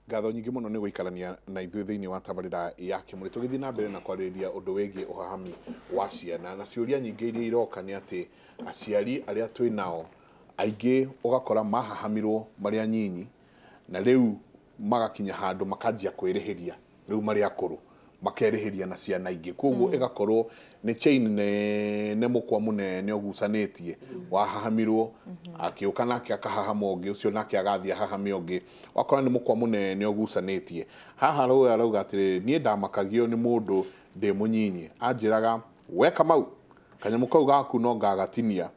Ngatho nyingĩ mũno nĩ gũikarania na ithuĩ thĩinĩ wa tabarĩra ya Kĩmũrĩ. Tũgĩthiĩ na mbere na kwarĩrĩria ũndũ wĩgiĩ ũhahami wa ciana, na ciũria nyingĩ iria iroka nĩ atĩ aciari arĩa twĩ nao aingĩ ũgakora mahahamirwo marĩ anyinyi na rĩu magakinya handũ makanjia kwĩrĩhĩria rĩu marĩ akũrũ, makerĩhĩria na ciana ingĩ. Koguo ĩgakorwo nĩ chain nene, mũkwa mũnene ũgucanĩtie. Wahahamirwo, akĩũka nake akahahama ũngĩ, ũcio nake agathiĩ ahahame ũngĩ, ũgakora nĩ mũkwa mũnene ũgucanĩtie. Haha rũĩ arauga atĩrĩrĩ, niĩ ndamakagio nĩ mũndũ ndĩ mũnyinyi, anjĩraga we Kamau, kanyamũ kau gaku no ngagatinia.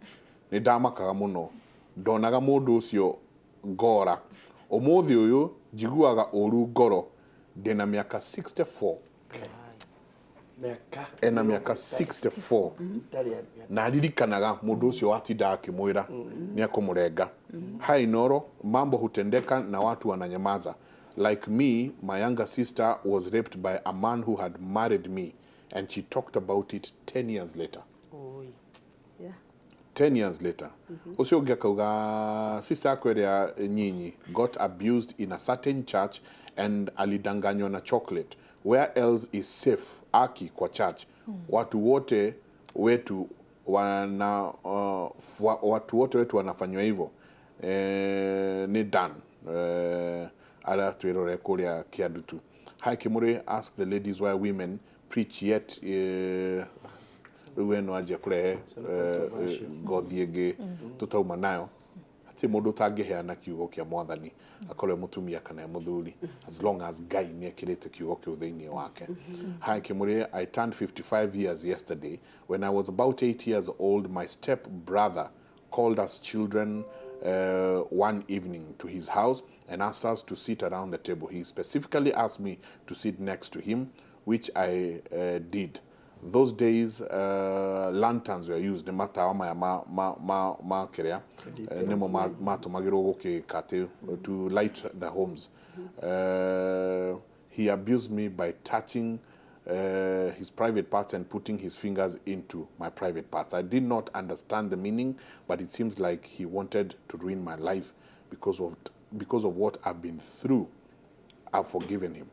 Nĩ ndamakaga mũno, ndonaga mũndũ ũcio ngora. Ũmũthĩ ũyũ njiguaga ũru ngoro, ndĩna mĩaka 64. Mĩaka Ena mĩaka 64 ndarĩ aria. Na aririkanaga mũndũ ũcio watindaga akĩmwĩra nĩ akũmũrenga. Hi Noro, mambo hutendeka na watu wananyamaza. Like me, my younger sister was raped by a man who had married me and she talked about it 10 years later. Oi. 10 years later. Ũcio ũngĩ akauga sister yako ĩrĩa nyinyi got abused in a certain church and alidanganywa na chocolate. Where else is safe? Aki kwa church. Watu wote wetu wanafanywa hivyo. Nĩ Dan arĩa twĩrore kũrĩa Kĩandutu. Hi Kimuri, ask the ladies why women preach yet rĩu we no anjia kũrehe ngothi ĩngĩ tũtauma nayo. Hatirĩ mũndũ ũtangĩheana kiugo kĩa Mwathani, akorwo e mũtumia kana e mũthuri, as long as Ngai nĩ ekĩrĩte kiugo kĩu thĩinĩ wake. Hi Kimuri, I turned 55 years yesterday. When I was about 8 years old, my step brother called us children one evening to his house and asked us to sit around the table. He specifically asked me to sit next to him, which I did. Those days lanterns were used, nĩ matawa maya ma kĩrĩa nĩmo matũmagĩrwo gũkĩka atĩ to light the homes. He abused me by touching his private parts and putting his fingers into my private parts. I did not understand the meaning, but it seems like he wanted to ruin my life because of what I've been through. I've forgiven him.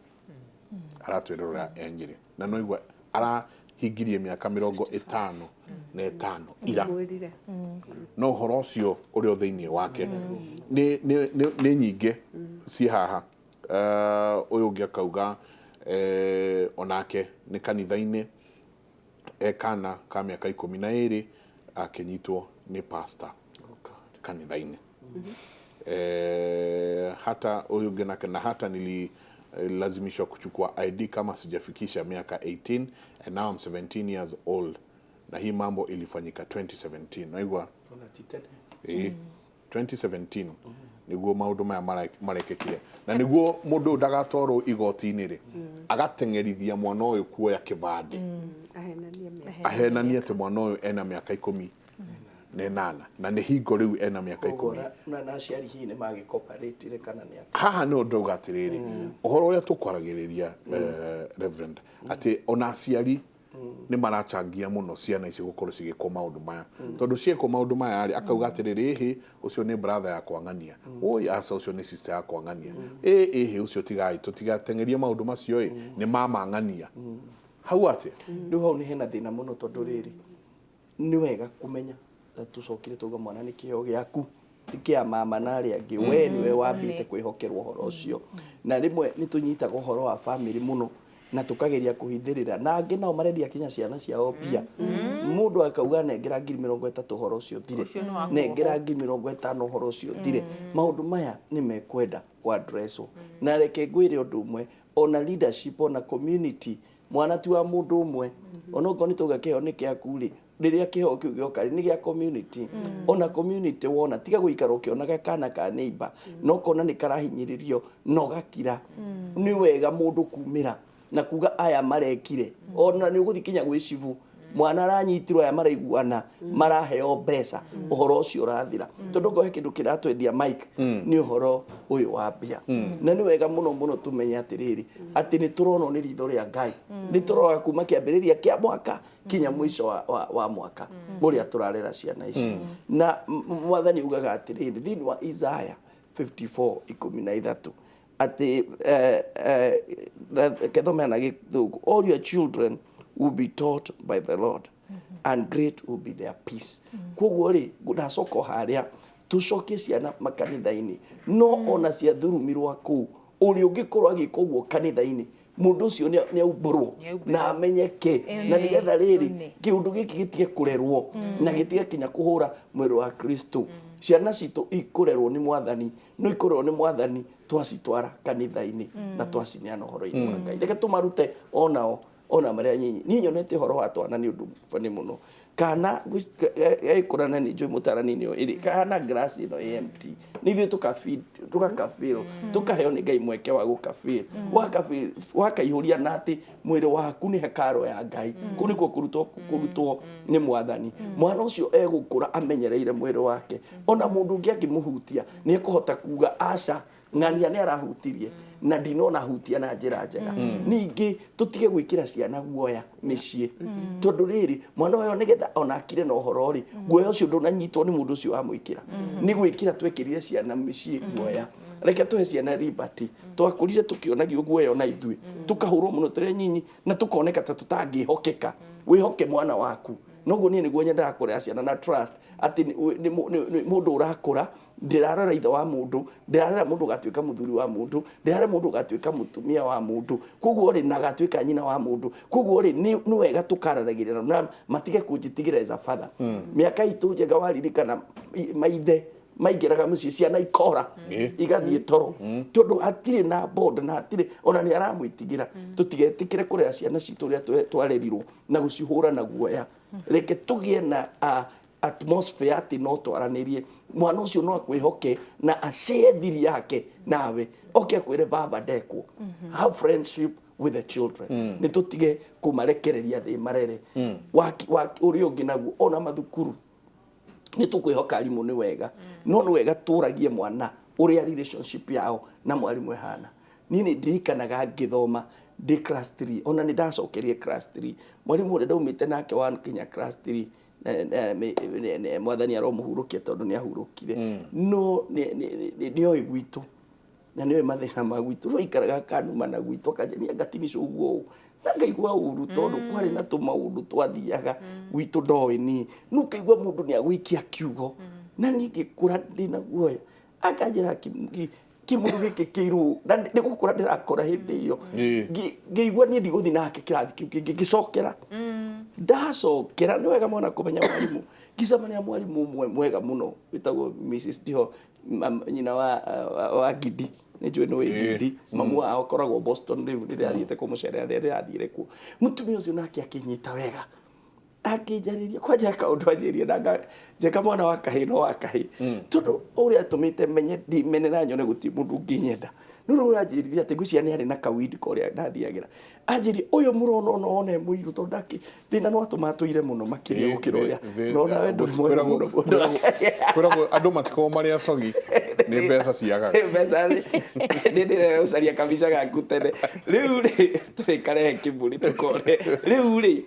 Aratwĩrora enyĩrĩ na no igua arahingirie mĩaka 55 ira. Mwĩrire. No ũhoro ũcio ũrĩ o thĩinĩ wake nĩ nyingĩ ciĩ haha. Ũyũ ũngĩ akauga onake nĩ kanitha-inĩ e kana ka mĩaka 12 akĩnyitwo nĩ pastor kanitha-inĩ. Hata huyu ũngĩ nake, na hata nililazimishwa kuchukua ID kama sijafikisha miaka 18 and now I'm 17 years old, na hii mambo ilifanyika 2017. Naigua? Ona ti tene. Ĩĩ, 2017 niguo maũndũ maya marekĩkire, na niguo mũndũ ũyũ ndagatwarwo igoti-inĩ rĩ, agateng'erithia mwana ũyũ kuoya kĩbandĩ, Ahenanie mĩaka. Ahenanie atĩ mwana ũyũ ena mĩaka 18 na nĩ hingo rĩu ena mĩaka Koguo 10. na aciari hihi nĩ magĩcooperatire kana nĩ atĩa? Haha nĩ ndauga atĩrĩrĩ, ũhoro ũrĩa tũkwaragĩrĩria, Reverend, atĩ ona aciari nĩ marachangia mũno ciana ici gũkorwo cigĩkwo maũndũ maya, tondũ ciekwo maũndũ maya rĩ, akauga atĩrĩrĩ, ĩhĩ, ũcio nĩ brother yakwa ng'ania, ũi aca, ũcio nĩ sister yakwa ng'ania, ĩ ĩhĩ, ũcio tigai, tũtigateng'erie maũndũ macio, ĩ nĩ mama ng'ania hau atĩa. Rĩu hau nĩ hena thĩna mũno, tondũ rĩrĩ, nĩ wega kũmenya na tũcokire tauga mwana nĩ kĩheo gĩaku, ti kĩa mama na arĩa angĩ. We nĩwe wambĩte kwĩhokerwo ũhoro ũcio, na rĩmwe nĩ tũnyitaga ũhoro wa family mũno na tũkageria kũhithĩrĩra, na angĩ nao marendia kinya ciana ciao mbia. Mũndũ akauga, "Nengera 30,000, ũhoro ũcio ũthire." Ũcio nĩ wa "Nengera 50,000, ũhoro ũcio ũthire." Maũndũ maya nĩ mekwenda kwadresswo, na reke ngwĩre ũndũ ũmwe, ona leadership, ona community, mwana ti wa mũndũ ũmwe. Ona okorwo nĩ tauga kĩheo nĩ kĩaku rĩ, rĩrĩa kĩheo kĩu gĩoka rĩ, nĩ gĩa community. Ona community wona tiga gũikara ũkĩonaga kana ka neighbor no kona nĩ karahinyĩrĩrio no gakira, nĩ wega mũndũ kumĩra na kuga aya marekire. Ona nĩ ũgũthiĩ kinya gwĩ cibu, mwana aranyitirwo, aya maraiguana, maraheo mbeca, ũhoro ũcio ũrathira, tondũ ngohe kĩndũ kĩratwendia Mike nĩ ũhoro ũyũ wa mbia. Na nĩ wega mũno mũno tũmenye atĩrĩrĩ, atĩ nĩ tũronwo nĩ ritho rĩa Ngai, nĩ tũroraga kuma kĩambĩrĩria kĩa mwaka kinya mũico wa mwaka ũrĩa tũrarera ciana ici. Na Mwathani ugaga atĩrĩrĩ thĩinĩ wa Isaya 54:13. Atĩ kethome na Gĩthũngũ, "All your children will be taught by the Lord, and great will be their peace." Koguo rĩ, ndacoka o harĩa tũcokie ciana makanitha-inĩ, no ona ciathurumirwo kũu, ũrĩa ũngĩkorwo agĩka ũguo kanitha-inĩ, mũndũ ũcio nĩ aumbũrwo Nĩ na amenyeke na nĩgetha rĩrĩ kĩũndũ gĩkĩ gĩtige kũrerwo na gĩtige kinya kũhũra mwĩrĩ wa Kristo. Ciana citũ ikũrerwo nĩ Mwathani, no ikũrerwo nĩ Mwathani twacitwara kanitha-inĩ na twacineana ũhoro-inĩ wa Ngai. Reke tũmarute onao ona marĩa nyinyi. Niĩ nyonete ũhoro wa twana nĩ ũndũ bani mũno. Kana gagĩkũra, na nĩ njũĩ mũtarani nĩyo ĩrĩ kahana glass ĩno AMT, nĩ ithuĩ tũgakafeel, tũkaheo nĩ Ngai mweke wa gũkafeel, wakaihũria na atĩ mwĩrĩ waku nĩ hekaro ya Ngai. Kũu nĩkuo kũrutwo nĩ Mwathani. Mwana ũcio egũkũra amenyereire mwĩrĩ wake. Ona mũndũ ũngĩ angĩmũhutia, nĩ ekũhota kuga, "Aca, ng'ania nĩ arahutirie na ndinona hutia na njĩra njega." Ningĩ tũtige gwĩkĩra ciana guoya mĩciĩ, tondũ rĩrĩ, mwana ũyũ nĩgetha ona akire na ũhoro rĩ, guoya ũcio ndũnanyitwo nĩ mũndũ ũcio wamwĩkĩra. Nĩ gwĩkĩra twekĩrire ciana mĩciĩ guoya. Reke tũhe ciana liberty. Twakũrire tũkĩonagio guoya, ona ithuĩ tũkahũrwo mũno tũrĩ nyinyi na tũkoneka ta tũtangĩhokeka. Wĩhoke mwana waku. Noguo niĩ nĩguo nyendaga kũrera ciana na trust atĩ nĩ mũndũ ũrakũra. Ndĩrarora ithe wa mũndũ, ndĩrarera mũndũ ũgatuĩka mũthuri wa mũndũ, ndĩrarera mũndũ ũgatuĩka mũtumia wa mũndũ, koguo rĩ, na agatuĩka nyina wa mũndũ. Koguo rĩ, nĩ wega tũkaranagĩrĩra na matige kũnjĩtigĩra as a father. Mĩaka itũ njega waririkana maithe maingĩraga mũciĩ, ciana ikora, igathiĩ toro, tondũ hatirĩ na board na hatirĩ ona nĩ aramwĩtigĩra. Tũtigetĩkĩre kũrera ciana citũ ũrĩa twarerirwo na gũcihũra na guoya. Reke tũgĩe na atmosphere atĩ no twaranĩrie, mwana ũcio no akwĩhoke na ashare thiri yake nawe, oke akwĩre, "Baba, ndekwo." Have friendship with the children. Nĩ tũtige kũmarekereria thĩ marere. Ũrĩa ũngĩ naguo, ona mathukuru nĩ tũkwĩhoka arimũ, nĩ wega, no nĩ wega tũragie mwana ũrĩa relationship yao na mwarimũ ĩhana. Niĩ nĩ ndirikanaga ngĩthoma ndĩ class 3, ona nĩ ndacokerie class 3, mwarimũ ũrĩa ndaumĩte nake wa nginya class 3, Mwathani aromũhurũkia tondũ nĩ ahurũkire, no nĩ oĩ gwitũ na nĩ oĩ mathĩna ma gwitũ. Rĩu aikaraga akanuma na gwitũ, akanjania ngatinicwo ũguo ũũ na ngaigua ũru tondũ kwarĩ na tũmaũndũ twathiaga gwitũ ndoĩ niĩ. No ũkaigua mũndũ nĩ agũikia kiugo, na niĩ ngĩkũra ndĩna guoya. Akanjĩra, "Kĩmũndũ gĩkĩ kĩirũ," na nĩ gũkũra ndĩrakũra hĩndĩ ĩyo. Ngĩigua niĩ ndigũthiĩ nake kĩrathi kĩu kĩngĩ. Ngĩcokera, ndacokera, nĩ wega mwana kũmenya mwarimũ. Ngĩcemania mwarimũ ũmwe mwega mũno wĩtagwo Mrs Ndiho, nyina wa Gidi. Nĩ njũĩ nĩ wĩ Gidi, mamu wao akoragwo Boston rĩu. Rĩrĩa athiĩte kũmũcerera, rĩrĩa ndĩrathire kuo, mũtumia ũcio nake akĩnyita wega, akĩnjarĩria kwanja kaũndũ anjĩrie na njeka mwana wa kahĩ no wa kahĩ, tondũ ũrĩa atũmĩte menye ndimene na nyone gũtirĩ mũndũ ũngĩnyenda. No rĩu anjĩrire atĩ ngwĩciria nĩ arĩ na kawindi korĩa ndathiagĩra. Anjĩrie, "Ũyũ mũrona ona one mũirũ tondũ ndakĩ thĩna no atũma atũire mũno makĩria gũkĩra ũrĩa no nawe ndũrĩ mwega mũno mũndũ." Kwĩragwo andũ matikoragwo marĩ acogi, nĩ mbeca ciagaga. Mbeca rĩ, nĩ ndĩrera kabica gaku tene. Rĩu rĩ, tũrĩkarehe kĩmũrĩ tũkore. Rĩu rĩ,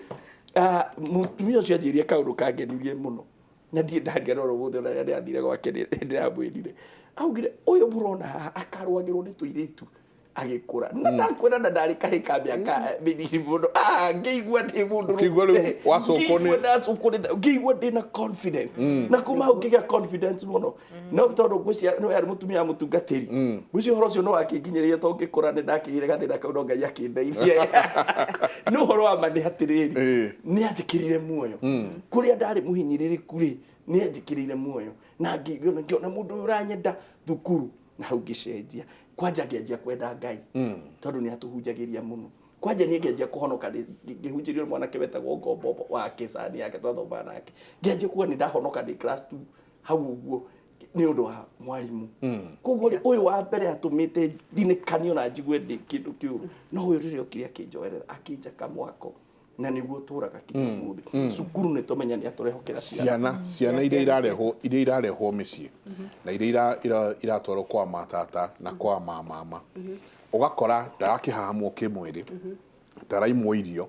mũtumia ũcio anjĩrie kaũndũ kangenirie mũno na ndirĩ ndariganĩrwo ũmũthĩ. Ona rĩrĩa ndĩrathire gwake ndĩramwĩrire, augire, "Ũyũ mũrona haha akarũagĩrwo nĩ tũirĩtu agĩkũra." Na ndakwĩra, na ndarĩ kahĩ ka mĩaka mĩnini mũno. Ngĩigua ndĩ mũndũ. Ũkĩigua rĩu wacokwo Ngĩigua ndacokwo ngĩigua ndĩna confidence, na kuma hau ngĩgĩa confidence mũno. No tondũ ngwĩciria nĩwe arĩ mũtumia wa mũtungatĩri, ngwĩciria ũhoro ũcio no wakĩnginyĩrĩria, tondũ ngĩkũra nĩ ndakĩgĩire gathĩna kau, no Ngai akĩndeithia. No ũhoro wa ma nĩ atĩrĩrĩ, nĩ anjĩkĩrire muoyo kũrĩa ndarĩ mũhinyĩrĩrĩku rĩ, nĩ anjĩkĩrĩire muoyo na ngĩona mũndũ ũyũ ũranyenda thukuru. Na hau ngĩcenjia kwanja, ngĩanjia kwenda Ngai tondũ nĩ atũhunjagĩria mũno. Kwanja niĩ ngĩanjia kũhonoka ngĩhunjĩrio nĩ mwanake wetagwo Ngombo wa kĩcani yake twathomaga nake. Ngĩanjia kuga nĩ ndahonoka ndĩ class 2 hau ũguo nĩ ũndũ wa mwarimũ. Koguo rĩ, ũyũ wa mbere atũmĩte thinĩkanio na njigue ndĩ kĩndũ kĩũru, no ũyũ rĩrĩa okire akĩnjoerera, akĩnjaka mwako na nĩguo tũraga kinya ũmũthĩ. Cukuru nĩ tũmenya nĩ atũrehokera ciana. Ciana iria irarehwo mĩciĩ na iria iratwarwo kwa matata na kwa mamama, ũgakora ndarakĩhahamwo kĩmwĩrĩ, ndaraimwo irio,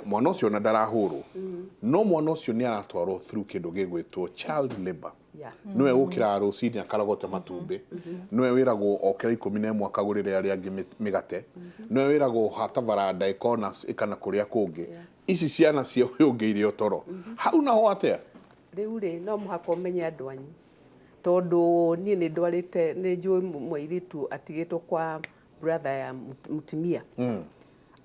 mwana ũcio ona ndarahũrwo, no mwana ũcio nĩ aratwarwo through kĩndũ gĩgwĩtwo child labor. Nĩwe ũkĩraga rũcinĩ akarogote matumbĩ, nĩwe wĩragwo okĩra 11 akagũrĩre arĩa angĩ mĩgate, nĩwe wĩragwo hata baranda ĩkona ĩkana kũrĩa kũngĩ. Ici ciana cia ũyũ ũngĩ irĩ o toro hau naho atĩa? Rĩu rĩ, no mũhaka ũmenye andũ anyu, tondũ niĩ nĩ ndwarĩte, nĩ njũĩ mũirĩtu atigĩtwo kwa brother ya mũtumia,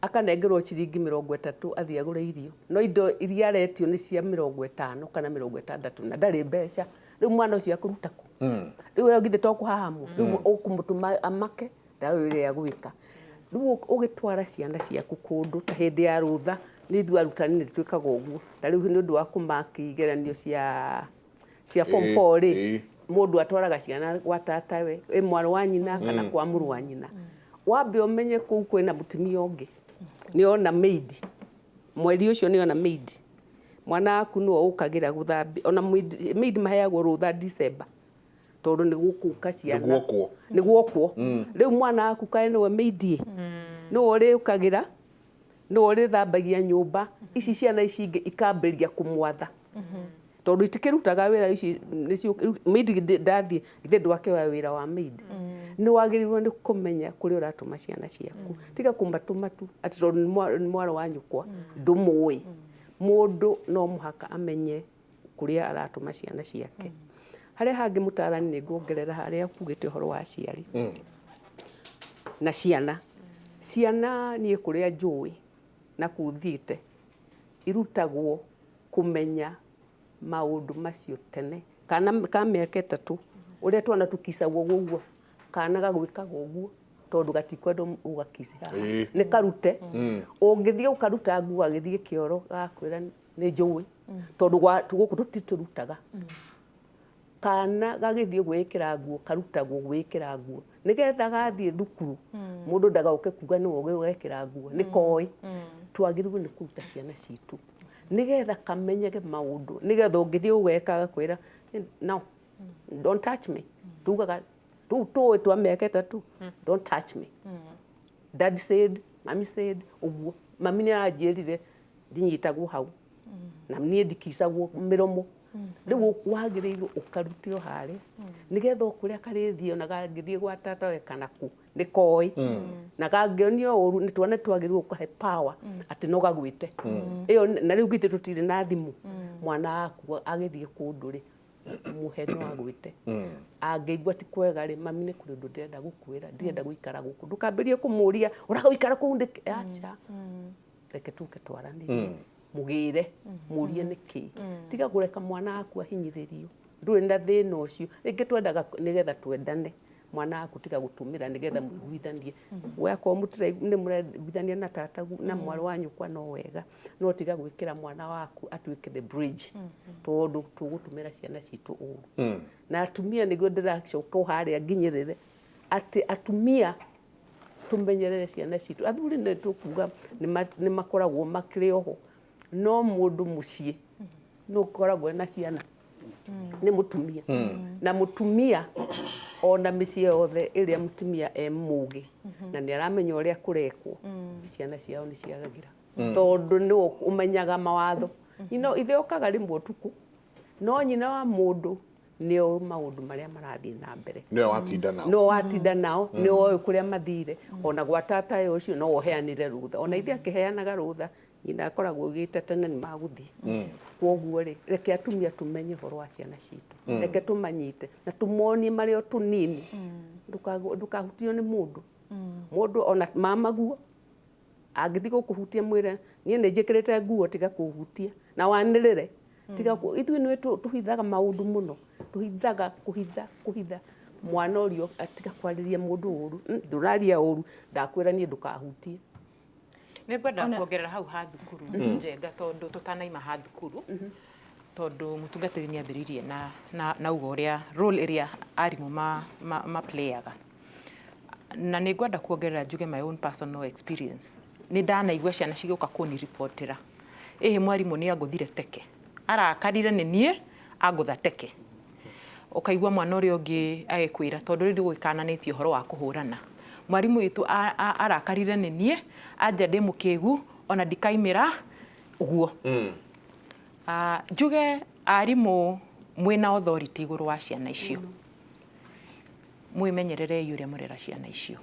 akanengerwo ciringi 30 athiĩ agũre irio, no indo iria aretio nĩ cia 50 kana 60 na ndarĩ mbeca. Rĩu mwana ũcio akũruta kũ? Rĩu we githĩ to kũhahamwo? Rĩu ũkũmũtũma amake ndarĩ ũrĩa agwĩka. Rĩu ũgĩtwara ciana ciaku kũndũ ta hĩndĩ ya rũtha, nĩ ithuĩ arutani nĩ twĩkaga ũguo. Ta rĩu nĩ ũndũ wa kũmaki igeranio cia form 4 rĩ, mũndũ atwaraga ciana gwa tatawe, ĩ mwarĩ wa nyina kana kwa mũrũ wa nyina. Wambe ũmenye kũu kwĩna mũtumia ũngĩ nĩ ona maid, mweri ũcio nĩ ona maid, mwana waku nĩwe ũkagĩra gũthambia. Ona maid maheagwo rũtha December tondũ nĩ gũkũka ciana. Nĩ guokwo. Nĩ guokwo. Rĩu mwana waku kaĩ nĩwe maid ĩ, nĩwe ũrĩũkagĩra, nĩwe ũrĩthambagia nyũmba. Ici ciana ici ingĩ ikambĩrĩria kũmwatha tondũ itikĩrutaga wĩra. Ici nĩcio maid ndathiĩ, ithe ndwakĩoya wĩra wa maid. Nĩ wagĩrĩirwo nĩ kũmenya kũrĩa ũratũma ciana ciaku. Tiga kũmatũma tu atĩ tondũ nĩ mwarĩ wa nyũkwa ndũmũĩ. Mũndũ no mũhaka amenye kũrĩa aratũma ciana ciake. Harĩa hangĩ, mũtarani, nĩ nguongerera harĩa kugĩte ũhoro wa aciari na ciana. Ciana niĩ kũrĩa njũĩ na kũu thiĩte, irutagwo kũmenya maũndũ macio tene. Kana ka mĩaka 3, ũrĩa twana tũkicagwo ũguo, kana gagwĩkaga ũguo tondũ gatikwenda ũgakici haha. Nĩ karute. Ũngĩthiĩ ũkaruta nguo agĩthiĩ kĩoro, gagakwĩra nĩ njũĩ, tondũ gũkũ tũtitũrutaga. Kana gagĩthiĩ gwĩkĩra nguo, karutagwo gwĩkĩra nguo nĩgetha gathiĩ thukuru mũndũ ndagoke kuga nĩwe ũgekĩra nguo, nĩ koĩ. Twagĩrĩirwo nĩ kũruta ciana citũ nĩgetha kamenyage maũndũ, nĩgetha ũngĩthiĩ ũgeka gakwĩra, "No, don't touch me." Tugaga tũu tũĩ twa mĩaka 3, "Don't touch me, dad said, mami said." Ũguo mami nĩ aranjĩrire ndinyitagwo hau na niĩ ndikicagwo mĩromo. Rĩu wagĩrĩirwo ũkarute o harĩa nĩgetha o kũrĩa karĩthiĩ, ona gangĩthiĩ gwa tatawe kana kũ, nĩ koĩ. Na kangĩonio ũru, nĩ twana twagĩrĩirwo gũkahe power atĩ no gagwĩte ĩyo. Na rĩu githĩ tũtirĩ na thimũ? Mwana waku agĩthiĩ kũndũ rĩ, mũhe no agwĩte. Angĩigua ti kwega rĩ, "Mami, nĩ kũrĩ ũndũ ndĩrenda gũkwĩra, ndirenda gũikara gũkũ." Ndũkambĩrie kũmũria ũraga gũikara kũu nĩkĩ. Aca, reke tũke twaranĩrie, mũgĩre, mũrie nĩkĩ. Tiga kũreka mwana waku ahinyĩrĩrio. Ndũrĩ na thĩna ũcio rĩngĩ, twendaga nĩgetha twendane. Mwana waku tiga gũtũmĩra nĩgetha mũiguithanie. We akorwo nĩ mũraiguithania na tata na mwarĩ wa nyũkwa no wega, no tiga gwĩkĩra mwana waku atuĩke the bridge, tondũ tũgũtũmĩra ciana citũ ũru. Na atumia, nĩguo ndĩracoka o harĩa nginyĩrĩre atĩ atumia tũmenyerere ciana citũ. Athuri nĩ tũkuga nĩ makoragwo makĩrĩ oho, no mũndũ mũciĩ nĩ ũkoragwo na ciana nĩ mũtumia. Na mũtumia ona mĩciĩ yothe ĩrĩa mũtumia e mũgĩ na nĩ aramenya ũrĩa kũrekwo, ciana ciao nĩ ciagagĩra, tondũ nĩ ũmenyaga mawatho. Ithe okaga rĩmwe ũtukũ, no nyina wa mũndũ nĩ oĩ maũndũ marĩa marathiĩ na mbere. Nĩwe watinda nao. No watinda nao, nĩ oĩ kũrĩa mathire. Ona gwa tata ũcio no oheanire rũtha, ona ithe akĩheanaga rũtha, nyina akoragwo augĩte tene nĩ magũthiĩ. Kwoguo rĩ, reke atumia tũmenye ũhoro wa ciana citũ, reke tũmanyite na tũmonie marĩ o tũnini. Ndũkahutio nĩ mũndũ. Mũndũ ona mamaguo angĩthiĩ gũkũhutia, mwĩre, "Niĩ nĩ njĩkĩrĩte nguo, tiga kũhutia," na wanĩrĩre. Tiga ithuĩ nĩ tũhithaga maũndũ mũno, tũhithaga, kũhitha kũhitha. Mwana ũrio tiga kwarĩria mũndũ ũru. Ndũraria ũru, ndakwĩra niĩ ndũkahutie. Nĩ ngwenda kuongerera hau ha thukuru, Njenga, tondũ tũtanaima ha thukuru, tondũ mũtungatĩri nĩ ambĩrĩirie na uga ũrĩa role ĩrĩa arimũ ma playaga, na nĩ ngwenda kuongerera njuge my own personal experience. Nĩ ndanaigua ciana cigĩũka kũniribotĩra, ĩhĩ, mwarimũ nĩ angũthire teke, arakarire nĩ niĩ angũtha teke. Ũkaigua mwana ũrĩa ũngĩ agĩkwĩra, tondũ rĩu nĩgũgĩkananĩtie ũhoro wa kũhũrana, mwarimũ witũ arakarire nĩ niĩ, anja ndĩ mũkĩgu, ona ndikaimĩra ũguo. Njuge arimũ Mwĩna authority igũrũ wa ciana icio. Mwĩmenyererei ũrĩa mũrera ciana icio.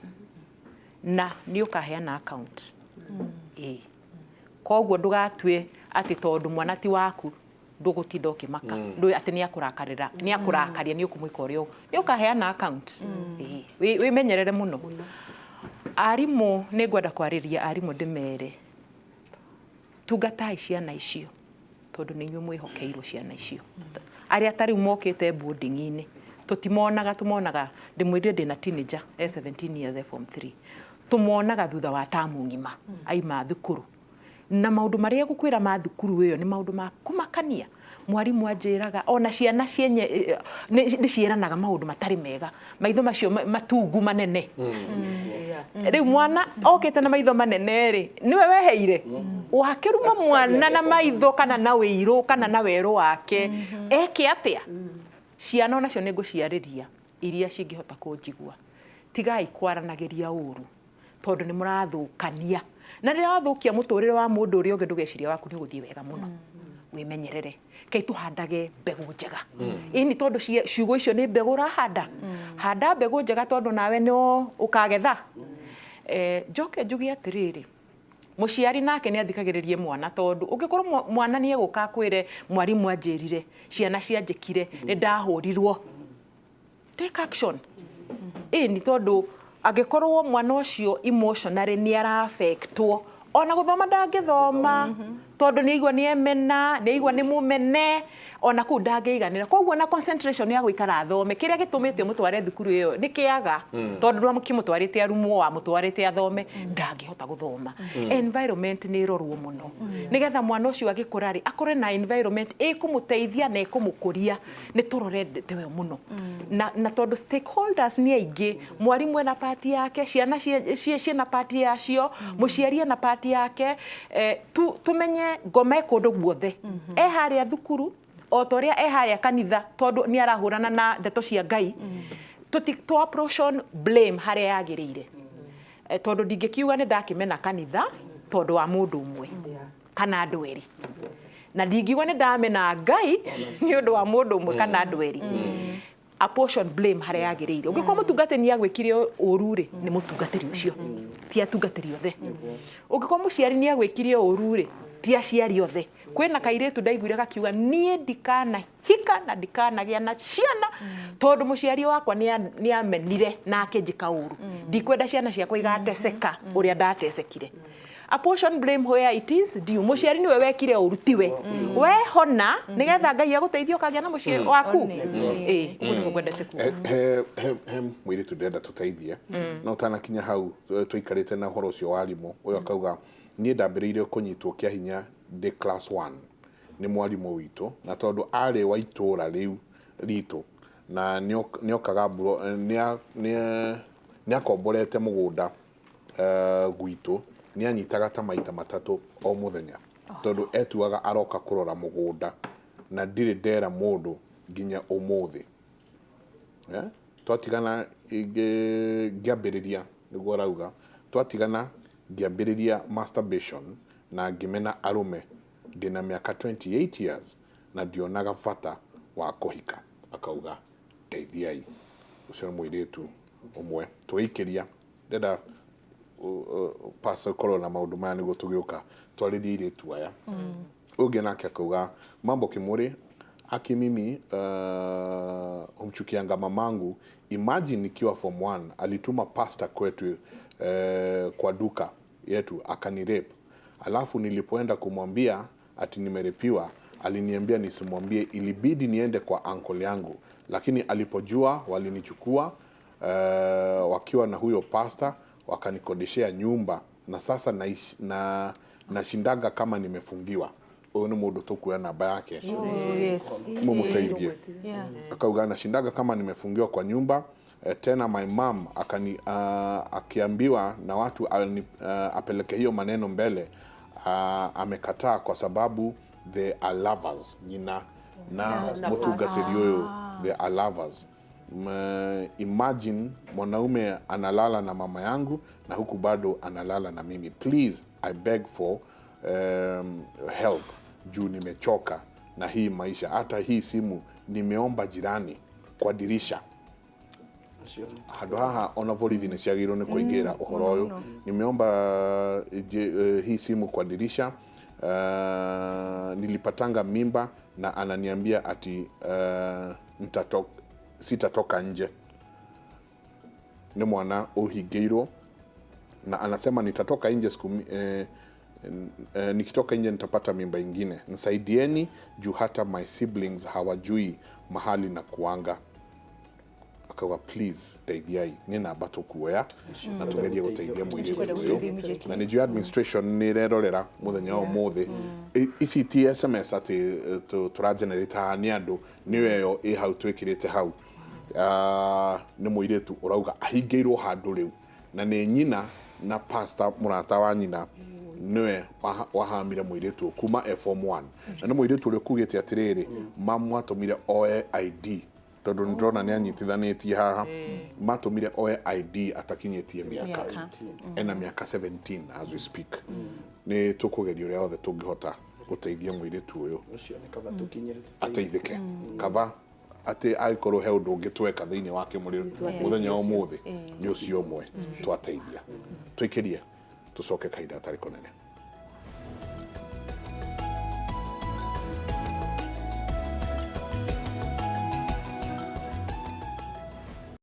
Na nĩ ũkaheana account. Ĩĩ. Koguo ndũgatue atĩ tondũ mwana ti waku ndũgũtinda ũkĩmaka ndũĩ atĩ nĩ akũrakarĩra nĩ akũrakaria nĩ ũkũmwĩka ũrĩa nĩ ũkaheana account. Ĩĩ, wĩmenyerere mũno. Arimũ nĩ ngwenda kwarĩria arimũ ndĩmere tungatai ciana icio tondũ nĩ inyuĩ mwĩhokeirwo ciana icio. Arĩa ta rĩu mokĩte boarding-inĩ tũtimonaga, tumonaga ndĩmwĩrire ndĩna teenager e 17 years e form 3, tũmonaga thutha wa tamu ng'ima aima thukuru na maũndũ marĩa egũkwĩra ma thukuru ĩyo nĩ maũndũ ma kũmakania. Mwarimũ anjĩraga ona ciana cienye nĩ ciĩranaga maũndũ matarĩ mega, maitho macio matungu manene. Rĩu mwana okĩte na maitho manene rĩ, nĩwe weheire wakĩruma mwana na maitho kana na wĩirũ kana na werũ wake eke atĩa? Ciana onacio nĩ ngũciarĩria iria cingĩhota kũnjigua, tigai kwaranagĩria ũru tondũ nĩ mũrathũkania, na rĩrĩa wathũkia mũtũrĩre wa mũndũ ũrĩa ũngĩ ndũgeciria waku nĩ ũgũthiĩ wega mũno. Wĩmenyerere, kei tũhandage mbegũ njega. Ĩni tondũ ciugo icio nĩ mbegũ ũrahanda, handa mbegũ njega tondũ nawe nĩ ũkagetha. Njoke njuge atĩrĩrĩ, mũciari nake nĩ athikagĩrĩrie mwana tondũ ũngĩkorwo mwana nĩ egũka akwĩre mwarimũ anjĩrire, ciana cianjĩkire, nĩ ndahũrirwo, take action. Ĩni tondũ angĩkorwo mwana ũcio emotionally nĩ araaffectwo, ona gũthoma ndangĩthoma tondũ nĩ aigua nĩ emena, nĩ aigua nĩ mũmene, ona kũu ndangĩiganĩra. Koguo na concentration ya gũikara athome, kĩrĩa gĩtũmĩte ũmũtware thukuru ĩyo nĩ kĩaga, tondũ ndwakĩmũtwarĩte arumwo, wamũtwarĩte athome, ndangĩhota gũthoma. Environment nĩ ĩrorwo mũno nĩgetha mwana ũcio agĩkũra rĩ akũre na environment ĩkũmũteithia na ĩkũmũkũria. Nĩ tũrore ndeto ĩyo mũno na tondũ stakeholders nĩ aingĩ, mwarimũ ena part yake, ciana ciĩna part yacio, mũciari ena part yake. Tumenye ngoma ĩ kũndũ guothe, e harĩa thukuru o ta ũrĩa e harĩa kanitha, tondũ nĩ arahũrana na ndeto cia Ngai. Tũ apportion blame harĩa yagĩrĩire, tondũ ndingĩkiuga nĩ ndakĩmena kanitha tondũ wa mũndũ ũmwe kana andũ erĩ, na ndingiuga nĩ ndamena Ngai nĩ ũndũ wa mũndũ ũmwe kana andũ erĩ. Apportion blame harĩa yagĩrĩire. Ũngĩkorwo mũtungatĩri nĩ agwĩkire ũru rĩ, nĩ mũtungatĩri ũcio, ti atungatĩri othe. Ũngĩkorwo mũciari nĩ agwĩkire ũru rĩ, ti aciari othe. Kwĩna kairĩtu ndaiguire gakiuga niĩ ndikanahika na ndikanagĩa na ciana tondũ mũciari wakwa nĩ amenire na akĩnjĩka ũru, ndikwenda ciana ciakwa igateceka ũrĩa ndatecekire. Apportion blame where it is due. Mũciari nĩwe wekire ũru, tiwe. Wehona nĩgetha Ngai agũteithie ũkagĩa na mũciĩ waku. Ĩĩ, ũguo nĩguo ngwendete kuga. He mũirĩtu ndĩrenda tũteithie, no ũtanakinya hau tũikarĩte na ũhoro ũcio wa arimũ, ũyũ akauga niĩ ndambĩrĩirie kũnyitwo kĩa hinya ndĩ class 1 nĩ mwarimũ witũ, na tondũ arĩ wa itũũra rĩu ritũ na nĩokaga nĩakomborete mũgũnda gwitũ, nĩanyitaga ta maita matatũ o mũthenya tondũ etuaga aroka kũrora mũgũnda, na ndirĩ ndera mũndũ nginya ũmũthĩ. Twatigana ngĩambĩrĩria, nĩguo arauga, twatigana ngĩambĩrĩria masturbation na ngĩmena arũme ndĩna mĩaka 28 years na ndionaga bata wa kũhika. Akauga ndeithiai. Ũcio nĩ mũirĩtu ũmwe tũgĩikĩria. Ndĩrenda pastor korwo na maũndũ maya nĩguo tũgĩũka twarĩrie airĩtu aya. Ũngĩ nake akauga mambo Kimuri, aki mimi humchukianga mamangu. Imagine nikiwa form 1 alituma pastor kwetu kwa duka yetu akanirape, alafu nilipoenda kumwambia ati nimerepiwa, aliniambia nisimwambie, ilibidi niende kwa uncle yangu, lakini alipojua walinichukua wakiwa na huyo pastor wakanikodeshea nyumba, na sasa nashindaga kama nimefungiwa. Huyu ni mundu tukuoya namba yake. Yes. Mumuteithie. Akauga nashindaga kama nimefungiwa kwa nyumba. Tena my mom akani, akiambiwa na watu apeleke hiyo maneno mbele, amekataa kwa sababu they are lovers. Nyina na mutungatĩri ũyũ, they are lovers. Imagine mwanaume analala na mama yangu na huku bado analala na mimi. Please, I beg for help juu nimechoka na hii maisha, hata hii simu Nimeomba jirani kwa dirisha. Ũcio nĩ Handũ haha ona borithi nĩ ciagĩrĩirwo nĩ kũingĩra ũhoro ũyũ. Nimeomba hii simu kwa dirisha. Nilipatanga mimba na ananiambia ati sitatoka nje. Nĩ mwana ũhingĩirwo na anasema nitatoka nje siku nikitoka nje nitapata mimba ingine. Nisaidieni juu hata my siblings hawajui mahali na kuanga. Akauga, "Please ndeithiai, nĩ namba tũkuoya na tũgerie gũteithia mũirĩtu ũyũ." Na nĩ njũĩ administration nĩ ĩrerorera mũthenya wa ũmũthĩ. Ici ti SMS atĩ tũragenerate haha, nĩ andũ nĩyo ĩyo ĩ hau twĩkĩrĩte hau. Ah, nĩ mũirĩtu ũrauga ahingĩirwo handũ rĩu na nĩ nyina na pastor mũrata wa nyina nĩwe wahamire mũirĩtu ũyũ kuma e form 1, na nĩ mũirĩtu ũrĩa ũkugĩte atĩrĩrĩ, mamu atũmire oe ID, tondũ nĩ ndĩrona nĩ anyitithanĩtie haha, matũmire oe ID atakinyĩtie mĩaka. Mĩaka. Ena mĩaka 17 as we speak. Nĩ tũkũgeria ũrĩa othe tũngĩhota gũteithia mũirĩtu ũyũ. Ũcio nĩ kaba tũkinyĩre tũteithie. Ateithĩke, kaba atĩ angĩkorwo he ũndũ ũngĩ tweka thĩinĩ wa kĩmũrĩ mũthenya wa ũmũthĩ, nĩ ũcio ũmwe twateithia. Tũikĩrie, tũcoke kahinda gatarĩ kũnene.